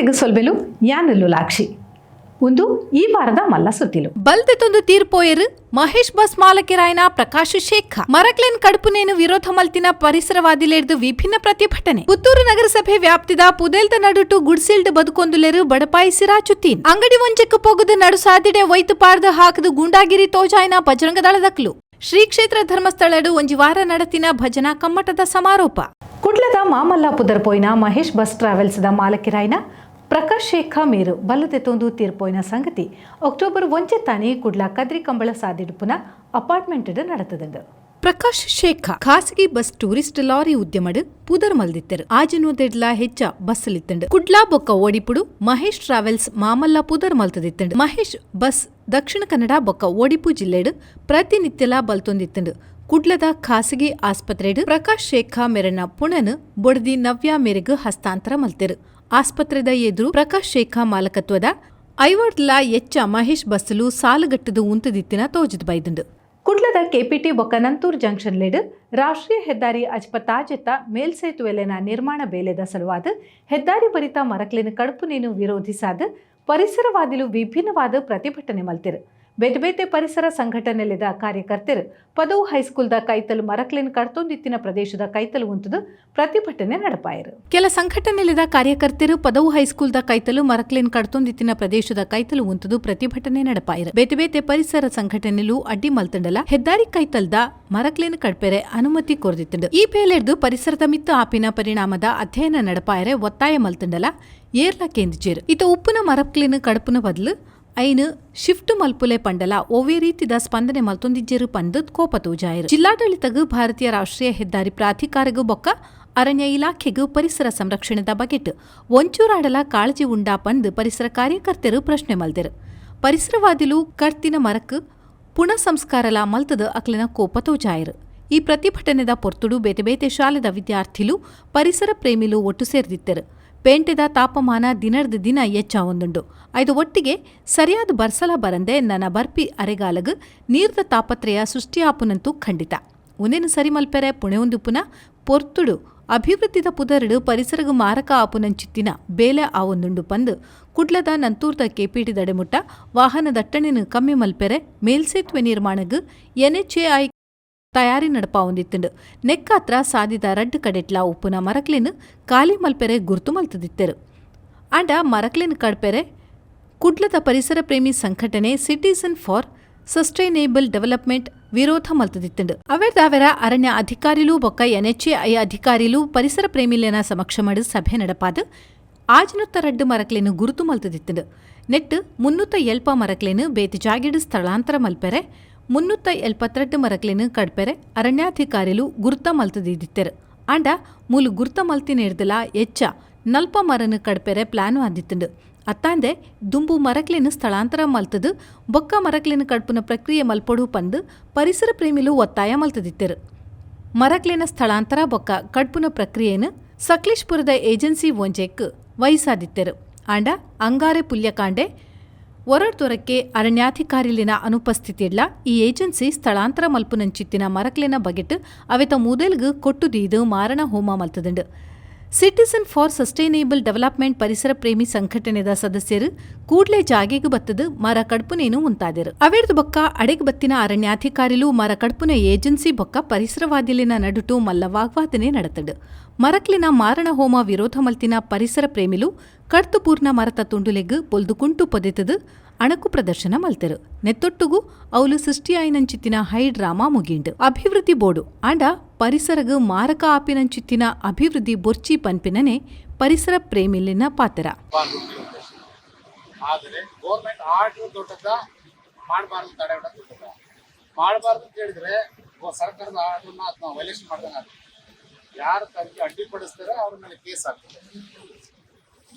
ಮಾತೆಗ್ ಸೊಲ್ಮೆಲು. ಯಾನ್ ಲುಲಾಕ್ಷಿ. ಉಂದು ಈ ವಾರದ ಮಲ್ಲ ಸುದ್ದಿಲು. ಬಲ್ದೆತೊಂದು ತೀರ್ಪೋಯೆರ್ ಮಹೇಶ್ ಬಸ್ ಮಾಲಕೆರಾಯನ ಪ್ರಕಾಶ್ ಶೇಖ. ಮರಕ್ಲೆನ್ ಕಡ್ಪುನೇನು ವಿರೋಧ ಮಲ್ತಿನ ಪರಿಸರವಾದಿಲೆರ್ದು ವಿಭಿನ್ನ ಪ್ರತಿಭಟನೆ. ಪುತ್ತೂರು ನಗರಸಭೆ ವ್ಯಾಪ್ತಿದ ಪುದೆಲ್ದ ನಡುಟು ಗುಡ್ಸಿಲ್ಡ್ ಬದುಕೊಂದುಲೆರು ಬಡಪಾಯಿ ಸಿರಾಜುದ್ದೀನ್. ಅಂಗಡಿ ಒಂಜೆಕ್ ಪೊಗುದು ನಡು ಸಾದಿಡೆ ಒಯ್ತು ಪಾರ್ದು ಹಾಕದು ಗೂಂಡಾಗಿರಿ ತೋಜಾಯಿನ ಬಜರಂಗ ದಳದಕ್ಲು. ಶ್ರೀ ಕ್ಷೇತ್ರ ಧರ್ಮಸ್ಥಳಡು ಒಂಜಿ ವಾರ ನಡತಿನ ಭಜನಾ ಕಮ್ಮಟದ ಸಮಾರೋಪ. ಕುಡ್ಲದ ಮಾಮಲ್ಲ ಪುದರ್ ಪೋಯಿನ ಮಹೇಶ್ ಬಸ್ ಟ್ರಾವೆಲ್ಸ್ದ ಮಾಲಕಿರಾಯಿನ ಪ್ರಕಾಶ್ ಶೇಖ ಮೇರು ಬಲ್ಲದೆತೊಂದು ತೀರ್ಪೋಯಿನ ಸಂಗತಿ ಅಕ್ಟೋಬರ್ 1 ತಾನಿ ಕುಡ್ಲ ಕದ್ರಿ ಕಂಬಳ ಸಾದಿಡುಪುನ ಅಪಾರ್ಟ್ಮೆಂಟ್ ನಡತದಂಡು. ಪ್ರಕಾಶ್ ಶೇಖ ಖಾಸಗಿ ಬಸ್, ಟೂರಿಸ್ಟ್ ಲಾರಿ ಉದ್ಯಮಡ್ ಪುದರ್ ಮಲ್ದಿತ್ತೆರ್. ಆಜನೂದೆಡ್ಲ ಹೆಚ್ಚ ಬಸ್ಲಿತ್ತಂಡು. ಕುಡ್ಲಾ ಬೊಕ್ಕ ಒಡಿಪುಡು ಮಹೇಶ್ ಟ್ರಾವೆಲ್ಸ್ ಮಾಮಲ್ಲ ಪುದರ್ ಮಲ್ತದಿತ್ತಂಡು. ಮಹೇಶ್ ಬಸ್ ದಕ್ಷಿಣ ಕನ್ನಡ ಬೊಕ್ಕ ಒಡಿಪು ಜಿಲ್ಲೆಡ್ ಪ್ರತಿನಿತ್ಯಲ ಬಲ್ತೊಂದಿತ್ತಂಡು. ಕುಡ್ಲದ ಖಾಸಗಿ ಆಸ್ಪತ್ರೆಡ್ ಪ್ರಕಾಶ್ ಶೇಖ ಮೆರನ ಪುಣನ್ ಬೊಡದಿ ನವ್ಯ ಮೇರೆಗ್ ಹಸ್ತಾಂತರ ಮಲ್ತೆರ್. ಆಸ್ಪತ್ರೆದ ಎದುರು ಪ್ರಕಾಶ್ ಶೇಖ ಮಾಲಕತ್ವದ 50ಡ್ಲಾ ಎಚ್ಚ ಮಹೇಶ್ ಬಸ್ಸುಲು ಸಾಲುಗಟ್ಟದು ಉಂತುದಿತ್ತಿನ ತೋಜುದು ಬೈದುಂಡು. ಕುಡ್ಲದ ಕೆಪಿಟಿ ಬೊಕ್ಕ ನಂತೂರ್ ಜಂಕ್ಷನ್ ಲೆಡ್ ರಾಷ್ಟ್ರೀಯ ಹೆದ್ದಾರಿ ಅಜ್ಪತಾಜೆತ್ತ ಮೇಲ್ಸೇತುವೆಲೆನ ನಿರ್ಮಾಣ ಬೇಲೆದ ಸಲುವಾದ ಹೆದ್ದಾರಿ ಬರಿತ ಮರಕ್ಲೆನ್ ಕಡ್ಪುನೇನು ವಿರೋಧಿಸಾದ ಪರಿಸರವಾದಿಲು ವಿಭಿನ್ನವಾದ ಪ್ರತಿಭಟನೆ ಮಲ್ತೆರು. ಬೇತೆ ಬೇತೆ ಪರಿಸರ ಸಂಘಟನೆಲೆದ ಕಾರ್ಯಕರ್ತರು ಪದವು ಹೈಸ್ಕೂಲ್ದ ಕೈತಲು ಮರಕ್ಲೆನ್ ಕಡ್ತೊಂದಿತ್ತಿನ ಪ್ರದೇಶದ ಕೈತಲು ಉಂತುದು ಪ್ರತಿಭಟನೆ ನಡಪಾಯರು. ಕೆಲ ಸಂಘಟನೆಲೆದ ಕಾರ್ಯಕರ್ತರು ಪದವು ಹೈಸ್ಕೂಲ್ದ ಕೈತಲು ಮರಕ್ಲೆನ್ ಕಡ್ತೊಂದಿತ್ತಿನ ಪ್ರದೇಶದ ಕೈತಲು ಉಂತುದು ಪ್ರತಿಭಟನೆ ನಡಪಾಯರು. ಬೇತೆ ಬೇತೆ ಪರಿಸರ ಸಂಘಟನೆಲು ಅಡ್ಡಿ ಮಲ್ತಂಡಲ ಹೆದ್ದಾರಿ ಕೈತಲ್ದ ಮರಕ್ಲೆನ್ ಕಡ್ಪೆರೆ ಅನುಮತಿ ಕೊರ್ದಿತ್ತಂಡು. ಈ ಬೇಲೆರ್ದು ಪರಿಸರದ ಮಿತ್ತು ಆಪಿನ ಪರಿಣಾಮದ ಅಧ್ಯಯನ ನಡಪಾಯರೆ ಒತ್ತಾಯ ಮಲ್ತಂಡಲ ಏರ್ಲ ಕೇಂದ್ಜೇರು. ಇತ ಉಪ್ಪುನ ಮರಕ್ಲೆನ್ ಕಡಪುನ ಬದಲು ಐನ್ ಶಿಫ್ಟ್ ಮಲ್ಪುಲೆ ಪಂಡಲ ಒವ್ವೇ ರೀತಿದ ಸ್ಪಂದನೆ ಮಲ್ತೊಂದಿಜ್ಜೆರು ಪಂದ್ ಕೋಪ ತೋಜಾಯರು. ಜಿಲ್ಲಾಡಳಿತಗ್, ಭಾರತೀಯ ರಾಷ್ಟ್ರೀಯ ಹೆದ್ದಾರಿ ಪ್ರಾಧಿಕಾರಗ್ ಬೊಕ್ಕ ಅರಣ್ಯ ಇಲಾಖೆಗ್ ಪರಿಸರ ಸಂರಕ್ಷಣೆದ ಬಗೆಟ್ ಒಂಚೂರಾಡಲ ಕಾಳಜಿ ಉಂಡಾ ಪಂದ್ ಪರಿಸರ ಕಾರ್ಯಕರ್ತರು ಪ್ರಶ್ನೆ ಮಲ್ದೆರು. ಪರಿಸರವಾದಿಲು ಕಡ್ತಿನ ಮರಕ್ ಪುಣ ಸಂಸ್ಕಾರಲ ಮಲ್ತದ ಅಕ್ಲಿನ ಕೋಪ ತೋಜಾಯರು. ಈ ಪ್ರತಿಭಟನೆದ ಪೊರ್ತುಡು ಬೇತೆ ಬೇತೆ ಶಾಲೆದ ವಿದ್ಯಾರ್ಥಿಲು, ಪರಿಸರ ಪ್ರೇಮಿಲು ಒಟ್ಟು ಸೇರ್ದಿತ್ತೆರು. ಪೇಂಟೆದ ತಾಪಮಾನ ದಿನರ್ದ ದಿನ ಹೆಚ್ಚಾವೊಂದುಂಡು. ಐದು ಒಟ್ಟಿಗೆ ಸರಿಯಾದ ಬರ್ಸಲ ಬರಂದೆ ನನ್ನ ಬರ್ಪಿ ಅರೆಗಾಲಗ್ ನೀರ್ದ ತಾಪತ್ರಯ ಸೃಷ್ಟಿಯಾಪುನಂತೂ ಖಂಡಿತ. ಉಂದೆನ್ ಸರಿ ಮಲ್ಪೆರೆ ಪುಣೆಯೊಂದುಪುನ ಪೊರ್ತುಡು ಅಭಿವೃದ್ಧಿದ ಪುದರುಡು ಪರಿಸರಗ್ ಮಾರಕ ಆಪುನಂಚಿತ್ತಿನ ಬೇಲೆ ಆವೊಂದುಂಡು ಪಂದ್ ಕುಡ್ಲದ ನಂತೂರ್ದ ಕೆಪಿಟಿ ದಡೆಮುಟ್ಟ ವಾಹನ ದಟ್ಟಣೆನ್ ಕಮ್ಮಿ ಮಲ್ಪೆರೆ ಮೇಲ್ಸೇತುವೆ ನಿರ್ಮಾಣಗ್ ಎನ್ಎಚ್ಎಐ ತಯಾರಿ ನಡಪಾವೊಂದಿತ್ತುಂಡು. ನೆಕ್ಕಾತ್ರ ಸಾದಿದ ರಡ್ಡ್ ಕಡೆಟ್ಲ ಉಪ್ಪುನ ಮರಕ್ಲೆನ್ ಖಾಲಿ ಮಲ್ಪೆರೆ ಗುರ್ತು ಮಲ್ತದಿತ್ತೆರು. ಆಂಡ ಮರಕ್ಲೆನ್ ಕಡ್ಪೆರೆ ಕುಡ್ಲದ ಪರಿಸರ ಪ್ರೇಮಿ ಸಂಘಟನೆ ಸಿಟಿಸನ್ ಫಾರ್ ಸಸ್ಟೈನೇಬಲ್ ಡೆವಲಪ್ಮೆಂಟ್ ವಿರೋಧ ಮಲ್ತದಿತ್ತುಂಡು. ಅವೆರ್ದಾವೆರ ಅರಣ್ಯ ಅಧಿಕಾರಿಲು ಬೊಕ್ಕ ಎನ್ಎಚ್ಎಐ ಅಧಿಕಾರಿಲು ಪರಿಸರ ಪ್ರೇಮಿಲೆನ ಸಮಕ್ಷಮಡ್ ಸಭೆ ನಡಪಾದ್ 602 ಮರಕ್ಲೆನ್ ಗುರುತು ಮಲ್ತದಿತ್ತುಂಡು. ನೆಟ್ 370 ಮರಕ್ಲೆನ್ ಬೇತೆ ಜಾಗೆಡ್ ಸ್ಥಳಾಂತರ ಮಲ್ಪೆರೆ, 372 ಮರಕ್ಲೆನ್ ಕಡ್ಪೆರೆ ಅರಣ್ಯಾಧಿಕಾರಿಲು ಗುರ್ತ ಮಲ್ತದಿತ್ತೆರು. ಆಂಡ ಮೂಲು ಗುರ್ತ ಮಲ್ತಿನೆರ್ದಲ ಎಚ್ಚ ನಲ್ಪ ಮರನ್ ಕಡ್ಪೆರೆ ಪ್ಲಾನ್ ಆದಿತ್ತುಂಡು. ಅತ್ತಾಂದೆ ದುಂಬು ಮರಕ್ಲೆನ್ ಸ್ಥಳಾಂತರ ಮಲ್ತದು ಬೊಕ್ಕ ಮರಕ್ಲೆನ್ ಕಡ್ಪುನ ಪ್ರಕ್ರಿಯೆ ಮಲ್ಪೊಡು ಪಂದ್ ಪರಿಸರ ಪ್ರೇಮಿಲು ಒತ್ತಾಯ ಮಲ್ತದಿತ್ತೆರು. ಮರಕ್ಲೆನ ಸ್ಥಳಾಂತರ ಬೊಕ್ಕ ಕಡ್ಪುನ ಪ್ರಕ್ರಿಯೆನ್ ಸಕ್ಲೇಶ್ಪುರದ ಏಜೆನ್ಸಿ ಒಂಜೆಕ್ ವಹಿಸಾದಿತ್ತೆರು. ಆಂಡ ಅಂಗಾರೆ ಪುಲ್ಯಕಾಂಡೆ ಒರಡ್ದೊರಕ್ಕೆ ಅರಣ್ಯಾಧಿಕಾರಿಲಿನ ಅನುಪಸ್ಥಿತಿಡ್ಲ ಈ ಏಜೆನ್ಸಿ ಸ್ಥಳಾಂತರ ಮಲ್ಪುನಂಚಿತ್ತಿನ ಮರಕ್ಲೆನ ಬಗೆಟ್ ಅವೆತ ಮುದೆಲ್ಗ್ ಕೊಟ್ಟು ದೀದು ಮಾರಣ ಹೋಮ ಮಲ್ತದುಂಡು. ಸಿಟಿಸನ್ ಫಾರ್ ಸಸ್ಟೈನೇಬಲ್ ಡೆವಲಪ್ಮೆಂಟ್ ಪರಿಸರ ಪ್ರೇಮಿ ಸಂಘಟನೆದ ಸದಸ್ಯರು ಕೂಡ್ಲೆ ಜಾಗೆಗ್ ಬತ್ತದು ಮರ ಕಡ್ಪುನೇನು ಉಂತಾದೆರು. ಅವೆರ್ದು ಬೊಕ್ಕ ಅಡೆಗ್ ಬತ್ತಿನ ಅರಣ್ಯಾಧಿಕಾರಿಲು ಮರ ಕಡ್ಪುನ ಏಜೆನ್ಸಿ ಬೊಕ್ಕ ಪರಿಸರವಾದಿಲಿನ ನಡುಟು ಮಲ್ಲ ವಾಗ್ವಾದನೆ ನಡತಂಡು. ಮರಕ್ಲಿನ ಮಾರಣ ಹೋಮ ವಿರೋಧ ಮಲ್ತಿನ ಪರಿಸರ ಪ್ರೇಮಿಲು ಕಡ್ತು ಪೂರ್ಣ ಮರತ ತುಂಡುಲೆಗ್ ಪೊಲ್ದುಕುಂಟು ಪೊದೆತದು ಅಣಕು ಪ್ರದರ್ಶನ ಮಲ್ತೆರು. ನೆತ್ತೊಟ್ಟುಗು ಅವುಲು ಸೃಷ್ಟಿಯಾಯಿನಂಚಿತ್ತಿನ ಹೈಡ್ರಾಮಾ ಮುಗಿಂಡು. ಅಭಿವೃದ್ಧಿ ಬೋಡು, ಆಂಡ ಪರಿಸರಗ್ ಮಾರಕ ಆಪಿನಂಚಿತ್ತಿನ ಅಭಿವೃದ್ಧಿ ಬೊರ್ಚಿ ಪನ್ಪಿನನೆ ಪರಿಸರ ಪ್ರೇಮಿಲಿನ ಪಾತ್ರ. ಆದರೆ ಗೌರ್ಮೆಂಟ್ ಆರ್ಡರ್ ದೊಡ್ಡದ, ಮಾಡಬಾರ್ದು ತಡೆ ಹಿಡೋದು ದೊಡ್ಡದ. ಮಾಡಬಾರ್ದು ಅಂತ ಹೇಳಿದ್ರೆ ಸರ್ಕಾರದ ಆರ್ಡರ್ನ ಅದನ್ನ ವೈಲೇಷನ್ ಮಾಡ್ದಂಗೆ ಆಗ್ತದೆ. ಯಾರು ತನಗೆ ಅಡ್ಡಿಪಡಿಸ್ತಾರೆ ಅವ್ರ ಮೇಲೆ ಕೇಸ್ ಆಗ್ತದೆ.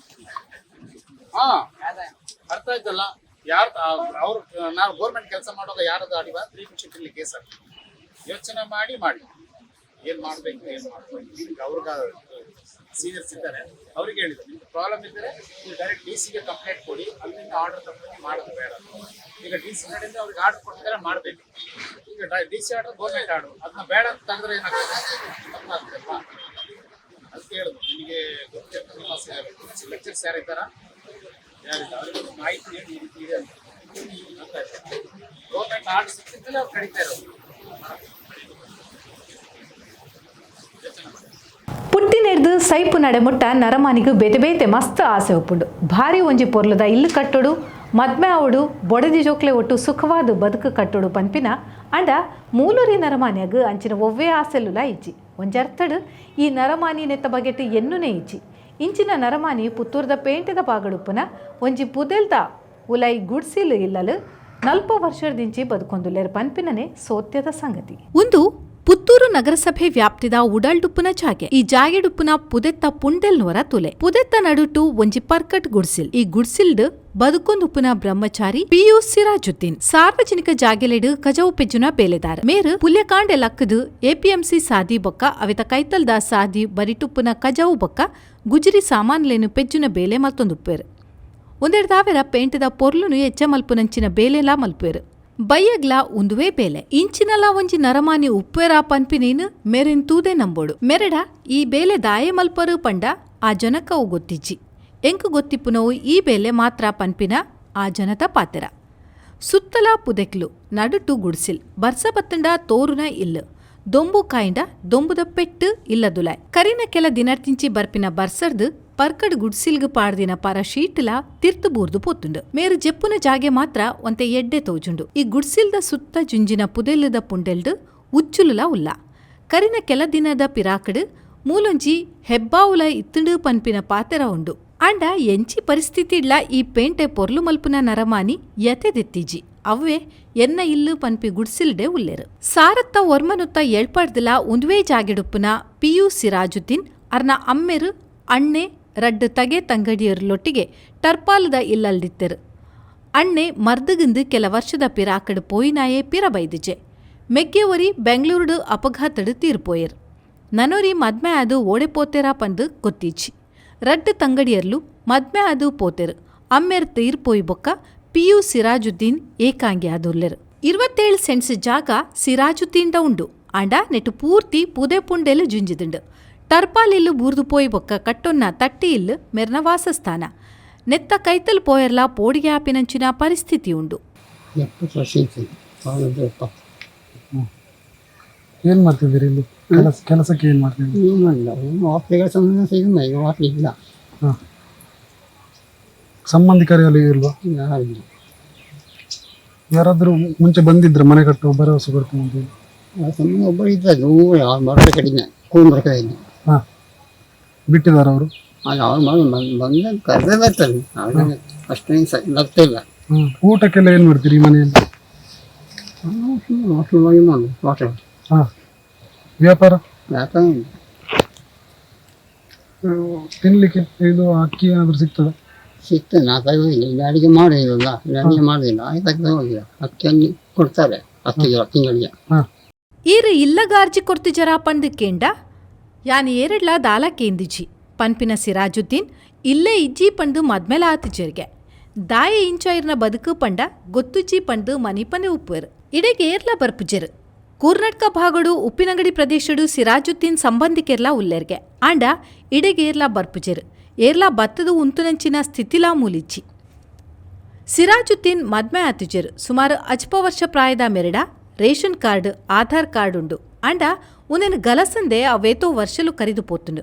ಹಾ, ಅರ್ಥ ಆಯ್ತಲ್ಲ? ಯಾರು ಅವ್ರು, ನಾವು ಗೌರ್ಮೆಂಟ್ ಕೆಲಸ ಮಾಡುವಾಗ ಯಾರದು ಅಡಿವ 353 ಕೇಸ್ ಆಗ್ತದೆ. ಯೋಚನೆ ಮಾಡಿ ಮಾಡಿ, ಏನ್ ಮಾಡ್ಬೇಕು, ಏನ್ ಮಾಡ್ಬೇಕು. ಈಗ ಅವ್ರಿಗೆ ಸೀನಿಯರ್ಸ್ ಇದ್ದಾರೆ, ಅವ್ರಿಗೆ ಹೇಳಿದ್ರು, ನಿಮ್ಗೆ ಪ್ರಾಬ್ಲಮ್ ಇದ್ದರೆ ನೀವು ಡೈರೆಕ್ಟ್ ಡಿ ಸಿಗೆ ಕಂಪ್ಲೇಂಟ್ ಕೊಡಿ, ಅಲ್ಲಿಂದ ಆರ್ಡರ್ ತಗೊಂಡು ಮಾಡೋದು ಬೇಡ. ಈಗ ಡಿ ಸಿ ಕಡೆಯಿಂದ ಅವ್ರಿಗೆ ಆರ್ಡರ್ ಕೊಟ್ಟಿದ್ದಾರೆ, ಮಾಡಬೇಕು. ಈಗ D C order government order, ಅದನ್ನ ಬೇಡ ಅಂತ ತೆಗೆದ್ರೆ ಏನಾಗ್ತದೆ? ತಪ್ಪಾಗ್ತದಲ್ವಾ? ಅದಕ್ಕೆ ಹೇಳುದು, ನಿಮಗೆ ಗೊತ್ತಿರ್ತದೆ, ನಿಮ್ಮ ಲೆಕ್ಚರ್ಸ್. Officers ಯಾರಿದ್ದಾರಾ? ಯಾರಿಲ್ಲ. ಅವ್ರಿಗೆ ಒಂದು ಮಾಹಿತಿ ಹೇಳಿ, ಈ ರೀತಿ ಇದೆ ಅಂತ. ಗೊತ್ತಾಯ್ತಾ? ಗೌರ್ಮೆಂಟ್ ಆರ್ಡರ್ ಸಿಕ್ಕಿದ್ದಲ್ಲೇ ಅವ್ರು ಕಡಿತಾ ಇರೋದು. ಯೋಚನೆ ಮಾಡಿ. ಪುಟ್ಟಿನೆಡ್ದು ಸೈಪು ನಡೆಮುಟ್ಟ ನರಮಾನಿಗೂ ಬೇತೆ ಬೇತೆ ಮಸ್ತ್ ಆಸೆ ಒಪ್ಪುಂಡು. ಭಾರಿ ಒಂಜಿ ಪೊರ್ಲುದ ಇಲ್ಲು ಕಟ್ಟೊಡು, ಮದ್ಮೆ ಆವಡು, ಬೊಡದಿ ಜೋಕ್ಲೆ ಒಟ್ಟು ಸುಖವಾದ ಬದುಕು ಕಟ್ಟೊಡು ಪನ್ಪಿನ. ಅಂಡ ಮೂಲೂರಿ ನರಮಾನ್ಯಾಗ ಅಂಚಿನ ಒವ್ವೇ ಆಸೆಲುಲ ಇಜ್ಜಿ. ಒಂಜರ್ಥಡು ಈ ನರಮಾನಿ ನೆತ್ತ ಬಗೆಟ್ ಎನ್ನುನೇ ಇಜ್ಜಿ. ಇಂಚಿನ ನರಮಾನಿ ಪುತ್ತೂರ್ದ ಪೇಂಟೆದ ಬಾಗಡುಪ್ಪುನ ಒಂಜಿ ಪುದೆಲ್ದ ಉಲೈ ಗುಡ್ಸಿಲು ಇಲ್ಲಲು 40 ವರ್ಷದಿಂಚಿ ಬದುಕೊಂದುಲ್ಲೆರ್ ಪನ್ಪಿನನೆ ಸೋತ್ಯದ ಸಂಗತಿ. ಒಂದು ಪುತ್ತೂರು ನಗರಸಭೆ ವ್ಯಾಪ್ತಿದ ಉಡಲ್ಡುಪ್ಪುನ ಜಾಗೆ. ಈ ಜಾಗೆಡುಪ್ಪುನ ಪುದೆತ್ತ ಪುಂಡೆಲ್ನವರ ತುಲೆ. ಪುದೆತ್ತ ನಡುಟು ಒಂಜಿ ಪರ್ಕಟ್ ಗುಡ್ಸಿಲ್. ಈ ಗುಡ್ಸಿಲ್ಡ್ ಬದುಕೊಂದುಪ್ಪುನ ಬ್ರಹ್ಮಚಾರಿ ಪಿಯು ಸಿರಾಜುದ್ದೀನ್ ಸಾರ್ವಜನಿಕ ಜಾಗೆಲೆಡು ಕಜವು ಪೆಜ್ಜುನ ಬೇಲೆದಾರ್. ಮೇರು ಪುಲ್ಯಕಾಂಡೆ ಲಕ್ಕದು ಎಪಿಎಂಸಿ ಸಾದಿ ಬೊಕ್ಕ ಅವಿತ ಕೈತಲ್ದ ಸಾದಿ ಬರಿಟುಪ್ಪುನ ಕಜವು ಬೊಕ್ಕ ಗುಜಿರಿ ಸಾಮಾನ್ಲೇನು ಪೆಜ್ಜುನ ಬೇಲೆ ಮಲ್ತೊಂದುಪ್ಪೇರು. ಒಂದೆರಡು ದಾವೆರ ಪೇಂಟದ ಪೊರ್ಲುನು ಎಚ್ಚ ಮಲ್ಪುನಂಚಿನ ಬೇಲೆಲಾ ಮಲ್ಪುವೆರು. ಬಯ್ಯಗ್ಲ ಉಂದುವೇ ಬೇಲೆ. ಇಂಚಿನಲ ಒಂಜಿ ನರಮಾನಿ ಉಪ್ಪೇರಾ ಪನ್ಪಿನೇನು ಮೆರೆನ್ ತೂದೆ ನಂಬೋಡು. ಮೆರಡ ಈ ಬೇಲೆ ದಾಯೆ ಮಲ್ಪರು ಪಂಡ ಆ ಜನಕ್ಕವು ಗೊತ್ತಿಜ್ಜಿ. ಎಂಕು ಗೊತ್ತಿಪ್ಪುನವು ಈ ಬೇಲೆ ಮಾತ್ರ ಪನ್ಪಿನ ಆ ಜನತ ಪಾತೆರ. ಸುತ್ತಲ ಪುದೆಕ್ಲು, ನಡುಟು ಗುಡ್ಸಿಲ್. ಬರ್ಸ ಬತ್ತಂಡ ತೋರುನ ಇಲ್ಲು. ದೊಂಬು ಕಾಯಿಂಡ ದೊಂಬುದ ಪೆಟ್ಟು ಇಲ್ಲದುಲಾಯ್. ಕರಿನ ಕೆಲ ದಿನರ್ತಿಂಚಿ ಬರ್ಪಿನ ಬರ್ಸರ್ದು ಪರ್ಕಡ್ ಗುಡ್ಸಿಲ್ಗ್ ಪಾಡ್ದಿನ ಪರ ಶೀಟ್ಲ ತಿರ್ತು ಬೂರ್ದು ಪೋತುಂಡು. ಮೇರು ಜೆಪ್ಪುನ ಜಾಗೆ ಮಾತ್ರ ಒಂತೆ ಎಡ್ಡೆ ತೋಜುಂಡು. ಈ ಗುಡ್ಸಿಲ್ದ ಸುತ್ತ ಜುಂಜಿನ ಪುದೆಲ್ಲದ ಪುಂಡೆಲ್ಡು ಉಚ್ಚುಲುಲ ಉಲ್ಲ. ಕರಿನ ಕೆಲ ದಿನದ ಪಿರಾಕಡು ಮೂಲೊಂಜಿ ಹೆಬ್ಬಾವುಲ ಇತ್ತುಂಡು ಪನ್ಪಿನ ಪಾತೆರ ಉಂಡು. ಆಂಡ ಎಂಚಿ ಪರಿಸ್ಥಿತಿಡ್ಲ ಈ ಪೇಂಟೆ ಪೊರ್ಲು ಮಲ್ಪುನ ನರಮಾನಿ ಯತೆದೆತ್ತಿಜಿ. ಅವ್ವೆ ಎನ್ನ ಇಲ್ಲು ಪನ್ಪಿ ಗುಡ್ಸಿಲ್ಡೆ ಉಲ್ಲೆರು. ಸಾರತ್ತ ಒರ್ಮನುತ್ತ ಏಳ್ಪಾಡ್ದಲ ಉಂದುವೇ ಜಾಗೆಡುಪ್ಪುನ ಪಿಯು ಸಿರಾಜುದ್ದೀನ್ ಅರ್ನ ಅಮ್ಮೆರು, ಅಣ್ಣೆ, ರಡ್ಡು ತಗೆ ತಂಗಡಿಯರ್ಲೊಟ್ಟಿಗೆ ಟರ್ಪಾಲದ ಇಲ್ಲಲ್ದಿತ್ತೆರು. ಅಣ್ಣೆ ಮರ್ದಗಿಂದು ಕೆಲ ವರ್ಷದ ಪಿರಾಕಡ್ ಪೋಯಿನಾಯೇ ಪಿರ ಬೈದಿಜೆ. ಮೆಗ್ಗೆ ಒರಿ ಬೆಂಗಳೂರುಡು ಅಪಘಾತಡು ತೀರ್ಪೋಯೆರ್. ನನೊರಿ ಮದ್ಮೆ ಆದು ಓಡೆ ಪೋತೆರಾ ಪಂದು ಗೊತ್ತಿಜ್ಜಿ. ರಡ್ಡು ತಂಗಡಿಯರ್ಲು ಮದ್ಮೆ ಆದು ಪೋತೆರು. ಅಮ್ಮೆರ್ ತೀರ್ಪೋಯಿ ಬೊಕ್ಕ ಪಿಯು ಸಿರಾಜುದ್ದೀನ್ ಏಕಾಂಗಿ ಆದುಲ್ಲೆರು. 27 ಸೆಂಟ್ಸ್ ಜಾಗ ಸಿರಾಜುದ್ದೀನ್ದ ಉಂಡು. ಆಂಡ ನೆಟ್ಟು ಪೂರ್ತಿ ಪುದೆ ಪುಂಡೆಲು ಜುಂಜಿದುಂಡು. ಟರ್ಪಾಲಿಲ್ಲು ಬೂರ್ದು ಪೋಯಿ ಬೊಕ್ಕ ಕಟ್ಟೊನ್ನ ತಟ್ಟಿ ಇಲ್ಲು ಮೆರ್ನ ವಾಸಸ್ಥಾನ. ನೆತ್ತ ಕೈತಲ್ ಪೋಯರ್ಲ ಪೋಡಿಗೆ ಆಪಿನಂಚಿನ ಪರಿಸ್ಥಿತಿ ಉಂಡು. 70 ವರ್ಷ ಇತ್ತು, 1970. ಏನ್ ಮಾಡ್ತಿದ್ದೀರಿ ಇಲ್ಲಿ? ಕೆಲಸ, ಕೆಲಸಕ್ಕೆ ಏನ್ ಮಾಡ್ತಿದ್ದೀರಿ? ಏನು ಇಲ್ಲ, ಏನು ವಾಪಸ್ ಸಂಬಂಧ ಸಿಗಲ್ಲ, ಈಗ ವಾಪಸ್ ಇಲ್ಲ. ಸಂಬಂಧಿಕರಲ್ಲಿ ಇಲ್ವಾ? ಯಾರಿಲ್ಲ. ಯಾರಾದ್ರೂ ಮುಂಚೆ ಬಂದಿದ್ರ ಮನೆ ಕಟ್ಟುವ ಭರವಸೆ ಕೊಡ್ತೀನಿ ಅಂತ ಹೇಳಿ? ಆ ಸಂಬಂಧ ಒಬ್ಬರು ಇದ್ದಾರೆ, ಯಾರು ಬರೋದು ಕಡಿಮೆ, ಕೂನ್ ಬರ್ತಾ. ಬಿಟ್ಟಿದಾರ ಅವರು? ಅದು ಅವ್ರು ಮಾಡಿ ಬಂದು ಕರೆದೇ ಬರ್ತಾರೆ ಅವ್ರಿಗೆ, ಅಷ್ಟೇನು ಸ ಬರ್ತಾ ಇಲ್ಲ. ಊಟಕ್ಕೆಲ್ಲ ಏನ್ ಮಾಡ್ತೀರಿ ಈ ಮನೆಯಲ್ಲಿ? ನಾವು ಸುಮ್ಮನೆ ಹೋಟ್ಲ್ ಮಾಡಿ ಮಾಡು ಹೋಟೆಲ್. ವ್ಯಾಪಾರ? ವ್ಯಾಪಾರ ಇಲ್ಲ. ತಿನ್ಲಿಕ್ಕೆ ಇದು ಅಕ್ಕಿ ಏನಾದ್ರು ಸಿಗ್ತದ? ಸಿಗ್ತದೆ, ನಾ ತೆಗೆದಿಲ್ಲ. ಇಲ್ಲಿ ಅಡಿಗೆ ಮಾಡೋದಿಲ್ಲ, ಇಲ್ಲಿ ಅಡಿಗೆ ಮಾಡೋದಿಲ್ಲ, ಆಯ್ತು, ತೆಗೆದು ಹೋಗಿಲ್ಲ. ಅಕ್ಕಿಯಲ್ಲಿ ಕೊಡ್ತಾರೆ 10 ಕಿಲೋ ತಿಂಗಳಿಗೆ. ಈರು ಇಲ್ಲಗಾರ್ಜಿ ಕೊರ್ತಿಜರ ಪಂದು ಕೇಂಡ, ಯಾನ್ ಏರಡ್ಲ ದಾಲ ಕೇಂದಿಜಿ ಪನ್ಪಿನ ಸಿರಾಜುದ್ದೀನ್ ಇಲ್ಲೇ ಇಜ್ಜಿ ಪಂದು ಮದ್ಮೆಲ ಆತಿಜೆರ್ಗೆ. ದಾಯ ಇಂಚ ಇರ್ನ ಬದುಕು ಪಂಡ ಗೊತ್ತುಜ್ಜಿ ಪಂದು ಮನಿಪನೆ ಉಪ್ಪುವೆರು. ಇಡೆಗೆ ಏರ್ಲ ಬರ್ಪುಜೆರು. ಕೂರ್ನಟ್ಕ ಭಾಗಡು ಉಪ್ಪಿನಂಗಡಿ ಪ್ರದೇಶಡು ಸಿರಾಜುದ್ದೀನ್ ಸಂಬಂಧಿಕೆರ್ಲ ಉಲ್ಲೆರ್ಗೆ. ಆಂಡ ಇಡೆಗೆ ಏರ್ಲ ಬರ್ಪುಜೆರು. ಏರ್ಲ ಬತ್ತದು ಉಂತುನಂಚಿನ ಸ್ಥಿತಿಲಾ ಮೂಲಿಜ್ಜಿ. ಸಿರಾಜುದ್ದೀನ್ ಮದ್ಮೆ ಆತಿಜೆರು. ಸುಮಾರು ಅಜ್ಪ ವರ್ಷ ಪ್ರಾಯದ ಮೆರಡ ration card, Aadhaar card ಉಂಡು. ಆಂಡ ಉಂದೆನ್ ಗಲಸಂದೆ ಅವೇತೋ ವರ್ಷಲು ಕರಿದು ಪೋತುಂಡು.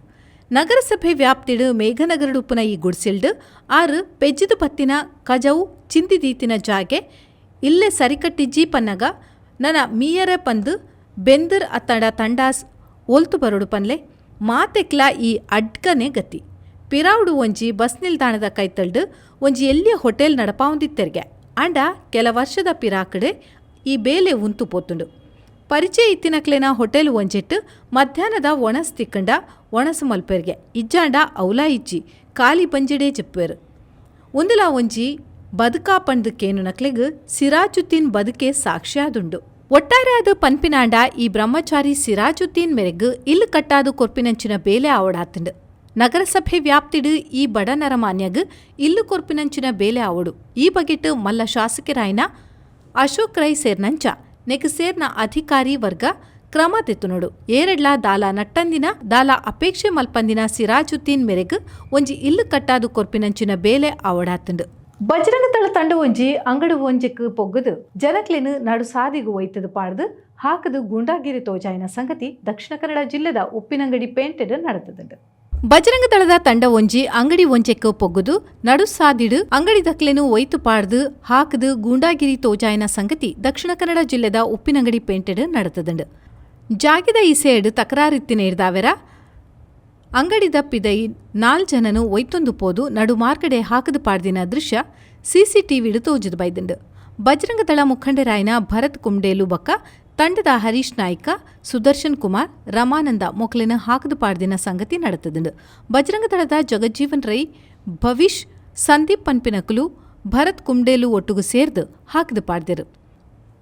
ನಗರಸಭೆ ವ್ಯಾಪ್ತಿಡು ಮೇಘನಗರಡುಪ್ಪುನ ಈ ಗುಡ್ಸಿಲ್ಡ್ ಆರು ಪೆಜ್ಜಿದು ಪತ್ತಿನ ಕಜವು ಚಿಂದಿದೀತಿನ ಜಾಗೆ. ಇಲ್ಲೇ ಸರಿಕಟ್ಟಿಜ್ಜಿ ಪನ್ನಗ ನನ ಮೀಯರೆ ಪಂದು ಬೆಂದರ್ ಅತ್ತಡ ತಂಡಾಸ್ ಒಲ್ತು ಬರೋಡು ಪನ್ಲೆ. ಮಾತೆಕ್ಲ ಈ ಅಡ್ಕನೆ ಗತಿ. ಪಿರಾವುಡು ಒಂಜಿ ಬಸ್ ನಿಲ್ದಾಣದ ಕೈತಲ್ಡು ಒಂಜಿ ಎಲ್ಲಿಯ ಹೋಟೆಲ್ ನಡಪಾವಂದಿತ್ತೆರ್ಗೆ. ಆಂಡ ಕೆಲ ವರ್ಷದ ಪಿರಾಕಡೆ ಈ ಬೇಲೆ ಉಂತು ಪೋತುಂಡು. ಪರಿಚಯ ಇತ್ತಿನಕ್ಲೆನ ಹೋಟೆಲ್ ಒಂಜೆಟ್ಟು ಮಧ್ಯಾಹ್ನದ ಒಣಸ್ ತಿಕ್ಕಂಡ ಒಣಸು ಮಲ್ಪೆರ್ಗೆ. ಇಜ್ಜಾಂಡ ಔಲಾ ಇಜ್ಜಿ, ಖಾಲಿ ಬಂಜಿಡೇ ಜೆಪ್ಪುವೆರು. ಉಂದುಲ ಒಂಜಿ ಬದುಕಾ ಪಂದು ಕೇನುನಕ್ಲೆಗ್ ಸಿರಾಜುದ್ದೀನ್ ಬದುಕೆ ಸಾಕ್ಷ್ಯಾದುಂಡು. ಒಟ್ಟಾರೆ ಅದು ಪನ್ಪಿನಾಂಡ ಈ ಬ್ರಹ್ಮಚಾರಿ ಸಿರಾಜುದ್ದೀನ್ ಮೆರೆಗ್ ಇಲ್ಲು ಕಟ್ಟಾದು ಕೊರ್ಪಿನಂಚಿನ ಬೇಲೆ ಆವಡಾತುಂಡು. ನಗರಸಭೆ ವ್ಯಾಪ್ತಿಡು ಈ ಬಡ ನರಮಾನ್ಯಗ್ ಇಲ್ಲು ಕೊರ್ಪಿನಂಚಿನ ಬೇಲೆ ಆವಡು. ಈ ಬಗೆಟ್ ಮಲ್ಲ ಶಾಸಕರಾಯ್ನ ಅಶೋಕ್ ರೈ ಸೇರ್ನಂಚ ನೆಕ್ ಸೇರ್ನ ಅಧಿಕಾರಿ ವರ್ಗ ಕ್ರಮ ದೆತ್ತುನೋಡು. ಏರೆಡ್ಲಾ ದಾಲ ನಟ್ಟಂದಿನ, ದಾಲ ಅಪೇಕ್ಷೆ ಮಲ್ಪಂದಿನ ಸಿರಾಜುದ್ದೀನ್ ಮೆರೆಗ್ ಒಂಜಿ ಇಲ್ಲ್ ಕಟ್ಟಾದು ಕೊರ್ಪಿನಂಚಿನ ಬೇಲೆ ಆವಡಾತುಂಡು. ಬಜರಂಗ ದಳ ತಂಡ ಒಂಜಿ ಅಂಗಡಿ ಒಂಜೆಕ್ ಪೊಗ್ಗುದು ಜನಕ್ಲೆನ್ ನಡು ಸಾದಿಗ್ ಒಯ್ತುದು ಪಾಡ್ದು ಹಾಕದು ಗೂಂಡಾಗಿರಿ ತೋಜಾಯಿನ ಸಂಗತಿ ದಕ್ಷಿಣ ಕನ್ನಡ ಜಿಲ್ಲೆದ ಉಪ್ಪಿನಂಗಡಿ ಪೇಂಟೆಡ್ ನಡತದುಂಡು. ಬಜರಂಗ ದಳದ ತಂಡ ಒಂಜಿ ಅಂಗಡಿ ಒಂಜೆಕ್ ಪೊಗ್ಗುದು ನಡು ಸಾದಿಡು ಅಂಗಡಿ ದಕ್ಲೆನು ಒಯ್ತು ಪಾಡ್ದು ಹಾಕದು ಗೂಂಡಾಗಿರಿ ತೋಜಾಯಿನ ಸಂಗತಿ ದಕ್ಷಿಣ ಕನ್ನಡ ಜಿಲ್ಲೆದ ಉಪ್ಪಿನಂಗಡಿ ಪೇಂಟೆಡ್ ನಡತದುಂಡು. ಜಾಗೆದ ಇಸೆಯಡ್ ತಕರಾರಿತ್ತಿನ ಇರ್ದಾವೆರ ಅಂಗಡಿದ ಪಿದೈ ನಾಲ್ ಜನನು ಒಯ್ತೊಂದು ಪೋದು ನಡು ಮಾರ್ಗಡೆ ಹಾಕದು ಪಾಡ್ದಿನ ದೃಶ್ಯ ಸಿಸಿಟಿವಿಡ್ ತೋಜುದು ಬೈದುಂಡು. ಬಜರಂಗ ದಳ ಮುಖಂಡರಾಯಿನ ಭರತ್ ಕುಂಡೇಲು ಬೊಕ್ಕ ತಂಡದ ಹರೀಶ್ ನಾಯ್ಕ, ಸುದರ್ಶನ್ ಕುಮಾರ್, ರಮಾನಂದ ಮೊಕ್ಲೆನ ಹಾಕದು ಪಾಡ್ದಿನ ಸಂಗತಿ ನಡತದುಂಡು. ಬಜರಂಗ ದಳದ ಜಗಜ್ಜೀವನ್ ರೈ, ಭವಿಷ್, ಸಂದೀಪ್ ಪನ್ಪಿನಕುಲು ಭರತ್ ಕುಂಡೇಲು ಒಟ್ಟುಗು ಸೇರ್ದು ಹಾಕದು ಪಾಡ್ದೆರು.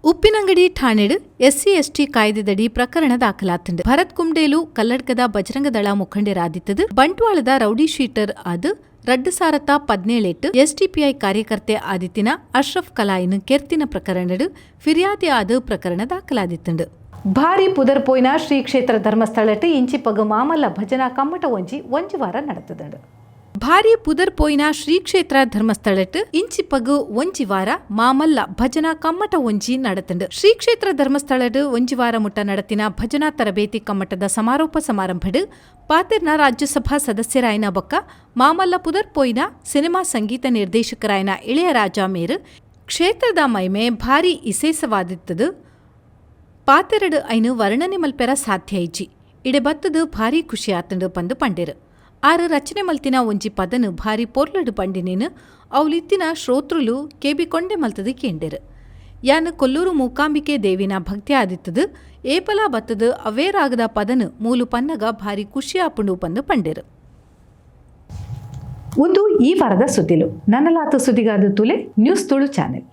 ಉಪ್ಪಿನಂಗಡಿ ಠಾಣೆಡ್ ಎಸ್ಸಿ ಎಸ್ಟಿ ಕಾಯ್ದೆದಡಿ ಪ್ರಕರಣ ದಾಖಲಾತುಂಡು. ಭರತ್ ಕುಂಡೇಲು ಕಲ್ಲಡ್ಕದ ಬಜರಂಗ ದಳ ಮುಖಂಡರಾದಿತ್ತದು ಬಂಟ್ವಾಳದ ರೌಡಿ ಶೀಟರ್ ಆದ್ 2017 ಎಸ್ಡಿಪಿಐ ಕಾರ್ಯಕರ್ತೆ ಆದಿತ್ತಿನ ಅಶ್ರಫ್ ಕಲಾಯಿನ್ ಕೆರ್ತಿನ ಪ್ರಕರಣಡ್ ಫಿರ್ಯಾದಿ ಆದ್ ಪ್ರಕರಣ ದಾಖಲಾದಿತ್ತುಂಡು. ಭಾರಿ ಪುದರ್ ಪೋಯಿನ ಶ್ರೀ ಕ್ಷೇತ್ರ ಧರ್ಮಸ್ಥಳಟ್ ಇಂಚಿಪಗ ಮಾಮಲ್ಲ ಭಜನಾ ಕಮ್ಮಟ ಒಂಜಿ ಒಂಜಿ ವಾರ ನಡತದುಂಡು. ಭಾರಿ ಪುದರ್ ಪೋಯಿನ ಶ್ರೀ ಕ್ಷೇತ್ರ ಧರ್ಮಸ್ಥಳಟ್ ಇಂಚಿಪಗು ಒಂಜಿ ವಾರ ಮಾಮಲ್ಲ ಭಜನಾ ಕಮ್ಮಟ ಒಂಜಿ ನಡತುಂಡು. ಶ್ರೀ ಕ್ಷೇತ್ರ ಧರ್ಮಸ್ಥಳಡ್ ಒಂಜಿ ವಾರ ಮುಟ್ಟ ನಡತಿನ ಭಜನಾ ತರಬೇತಿ ಕಮ್ಮಟದ ಸಮಾರೋಪ ಸಮಾರಂಭಡ್ ಪಾತೆರ್ನ ರಾಜ್ಯಸಭಾ ಸದಸ್ಯರಾಯನ ಬೊಕ್ಕ ಮಾಮಲ್ಲ ಪುದರ್ ಪೋಯಿನ ಸಿನಿಮಾ ಸಂಗೀತ ನಿರ್ದೇಶಕರಾಯನ ಇಳೆಯರಾಜ ಮೇರು ಕ್ಷೇತ್ರದ ಮೈಮೆ ಭಾರಿ ಇಸೇಸವಾದಿತ್ತದು, ಪಾತೆರಡು ಐನು ವರ್ಣನೆ ಮಲ್ಪೆರ ಸಾಧ್ಯ ಇಜ್ಜಿ, ಇಡೆ ಬತ್ತದು ಭಾರಿ ಖುಷಿ ಆತುಂಡು ಪಂದು ಪಂಡೆರು. ಆರು ರಚನೆ ಮಲ್ತಿನ ಒಂಜಿ ಪದನು ಭಾರಿ ಪೊರ್ಲಡು ಪಂಡಿನೇನು ಅವ್ಲಿತ್ತಿನ ಶ್ರೋತೃಲು ಕೇಬಿಕೊಂಡೆ ಮಲ್ತದು ಕೇಂಡೆರು. ಯಾನ್ ಕೊಲ್ಲೂರು ಮೂಕಾಂಬಿಕೆ ದೇವಿನ ಭಕ್ತಿ ಆದಿತ್ತದು ಏಪಲಾ ಬತ್ತದು ಅವೇ ರಾಗದ ಪದನು ಮೂಲು ಪನ್ನಗ ಭಾರಿ ಖುಷಿ ಆಪುಂಡು ಪಂದು ಪಂಡೆರು. ಒಂದು ಈ ವಾರದ ಸುದ್ದಿಲು. ನನ್ನಲಾತ ಸುದ್ದಿಗಾದ ತುಲೆ ನ್ಯೂಸ್ ತುಳು ಚಾನೆಲ್.